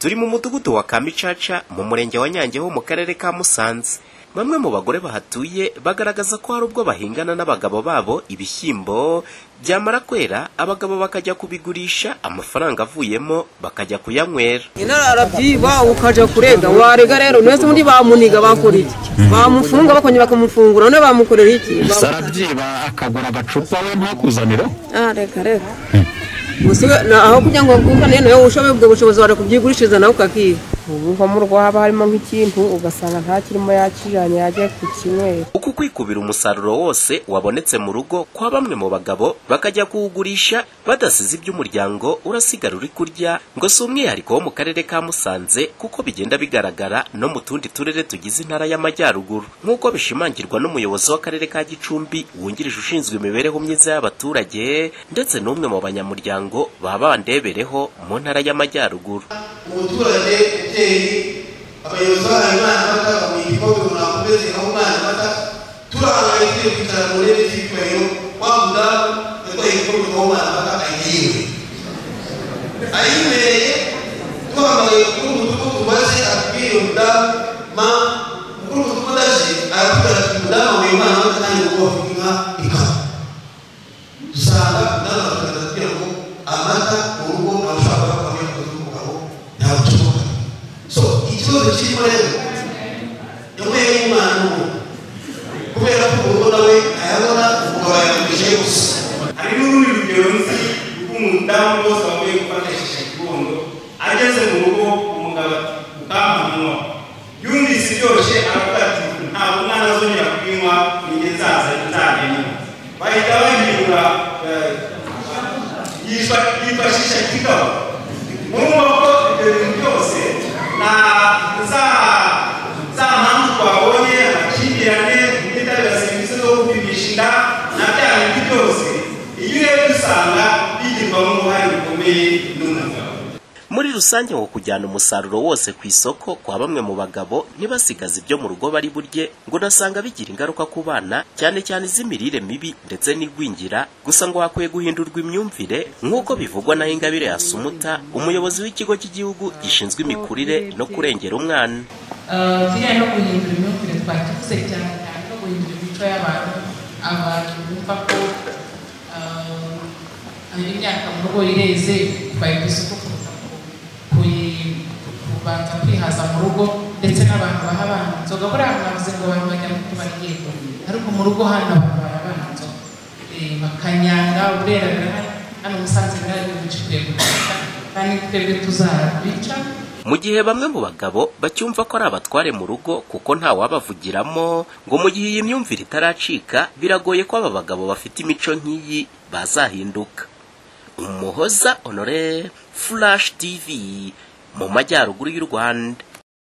Turi mu mudugudu wa Kamicaca mu murenge wa Nyange ho mu karere ka Musanze. Bamwe mu bagore bahatuye bagaragaza ko hari ubwo bahingana n'abagabo babo ibishyimbo byamara kwera, abagabo bakajya kubigurisha, amafaranga avuyemo bakajya kuyanywera. Arabyiba ukajya kurega, warega rero nese undi bamuniga bakora iki? Bamufunga bakongera bakamufungura, none bamukorera iki? Arabyiba akagura agacupa we ntakuzanira. Reka reka. Aho kugira ngo ngukane nawe ushobe ubwo bushobozi wari kubyigurishiriza nawe ukakiba. Ubu nko mu rugo haba harimo nk'ikintu ugasanga nta kirimo yakijanye yagiye kukinywera. Uku kwikubira umusaruro wose wabonetse mu rugo kwa bamwe mu bagabo bakajya kuwugurisha badasize iby'umuryango urasigara uri kurya, ngo si umwihariko wo mu karere ka Musanze kuko bigenda bigaragara no mu tundi turere tugize intara y'Amajyaruguru, nk'uko bishimangirwa n'umuyobozi w'akarere ka Gicumbi wungirije ushinzwe imibereho myiza y'abaturage ndetse n'umwe mu banyamuryango baba bandebereho mu ntara y'Amajyaruguru. Umuturage umubyeyi abayobozi bahaye umwana amata bamuha igikombe ngo nakomeze aho umwana amata, turahangaye tugiye kwicara mu ntebe z'icyubahiro, wa mudamu yatwaye igikombe ngo aho umwana amata ayinywe ayinywereye. Duhamagaye mukuru w'umudugudu tumaze atubwire umudamu ma mukuru w'umudugudu aje aratubwira ati umudamu amuha umwana amata nanjye kuko bafite inka ikaba. Dusanga umudamu aratubwira atubwira ngo amata mu rugo ntawe ushobora kuba yakoze umugabo ntabwo bishoboka. So ikibazo kirimo rero yanyweye umwana n'ubu kubera ko urugo nawe ayabona umugabo ayagurisha gusa. Hari n'urundi rugero nzi rw'umudamu rwose wavuye gufata shisha kibondo, ageze mu rugo umugabo ati ukamunywa, yumvise iryoshye aravuga ati ntabwo umwana azongera kuyinywa ninjye nzaza nzajya nywa. Bahita bahindura yifashisha kigabo. Murumva ko ibyo bintu byose na za mpamvu twabonye amakimbirane, kutitabira serivisi zo gupimisha inda na bya bindi byose, iyo urebye usanga bigirwamo uruhare rukomeye n'umugabo. Muri rusange ngo kujyana umusaruro wose ku isoko kwa bamwe mu bagabo ntibasigaze ibyo mu rugo bari burye, ngo unasanga bigira ingaruka ku bana cyane cyane iz'imirire mibi ndetse n'igwingira. Gusa ngo hakwiye guhindurwa imyumvire nk'uko bivugwa na Ingabire Asumuta, umuyobozi w'ikigo cy'igihugu gishinzwe imikurire no kurengera umwana. Kijyanye no guhindura imyumvire twakivuze cyane cyane no guhindura imico y'abantu, abantu bumva ko imyaka mu rugo ireze bari ku isoko kubanza kwihaza mu rugo, ndetse n'abantu baha abana inzoga. Buriya mwavuze ngo abantu bajya mu tubari yego, ariko mu rugo hano abantu barabana inzoga bakanyanga. Burera birahari hano Musanze, birahari ibintu bikwiye gucika kandi twebwe tuzabica. Mu gihe bamwe mu bagabo bacyumva ko ari abatware mu rugo kuko nta wabavugiramo, ngo mu gihe iyi myumvire itaracika biragoye ko aba bagabo bafite imico nk'iyi bazahinduka. Umuhoza Honore, Flash TV mu majyaruguru y'u Rwanda.